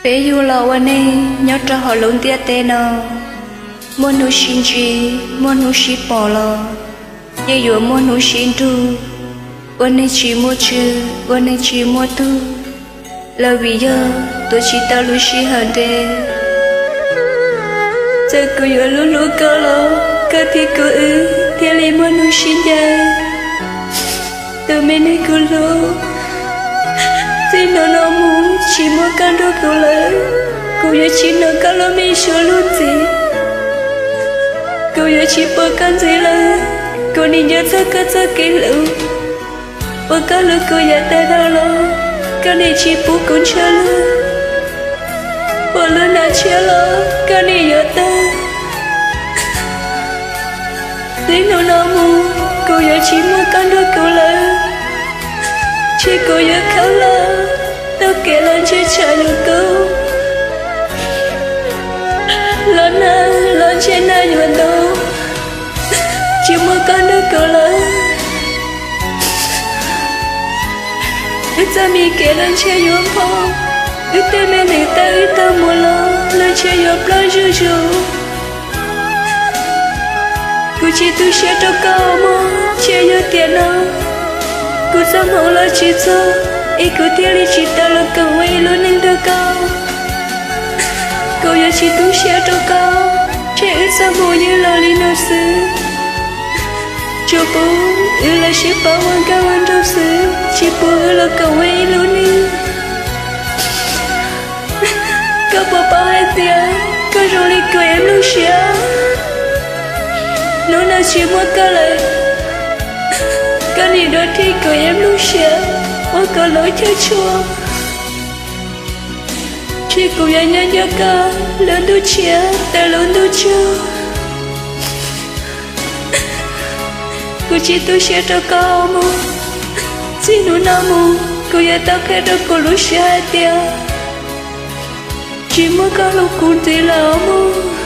Peb yug los ua neeg nyob rau hauv lub ntiaj teb no, muaj hnub sib ntsib, muaj hnub sib pom los yeej yuav muaj hnub sib nrug, ua neeg tsis muaj tswv, ua neeg tsis muaj tug, los vim yog tuav tsis tau lub sij hawm ntev. Txawm kuv yuav hlub hlub koj los koj thiab kuv wb thiaj li muaj hnub sib ncaim. Tus me neeg kuv hlub, txij hnub no mus tsis muaj koj nrog kuv lawm, kuv yuav tsis hnov koj lub me suab luag ntxiv. Kuv yuav tsis pom koj ntxiv lawm, kuv nim nco txog koj txoj kev hlub. Uas koj hlub kuv yav tag dhau los, koj nim tsis pub kuv ntshaw lug. Uas lub hnav tshiab los koj nim yuav tag. Txij hnub no mus kuv yuav tsis muaj koj nrog kuv lawm, ces kuv yuav khawb los taug kev los ntshe tshav yuav kub, los nag los ntshe nag yuav ntau, tsis muaj koj nrog kuv lawm. Wb txoj me kev los ntshe yuav npho, wb tej me neev tawm wb tag mus los los ntshe yuav ploj zuj zus. Kuv tsis tu siab rau koj mog, ntshe yog tiam no kuv txoj hmoov los tsis txog, es kuv thiaj li tsis tau los koom ua ib lub neej nrog koj. Kuv yuav tsis tu siab rau koj, ntshe wb txoj hmoov yeej los li no xwb. Tsuas pub wb los sib pab ua nkauj ua nraug xwb, tsis pub wb los koom ua ib lub neej. Koj puas paub hais tias koj zoo li kuv ib nplooj siab, hnub no tsis muaj koj lawm, koj nim dua rhij kuv ib nplooj siab ua kuv lub chaw tshua. Ntshe kuv yuav nyob nco koj lub ntuj tshiab tas lub ntuj tsaug. Kuv tsis tu siab rau koj mog, txij hnub no mus kuv yuav tau qhia rau kuv lub siab hais tias tsis muaj koj hlub kuv ntxiv lawm mog.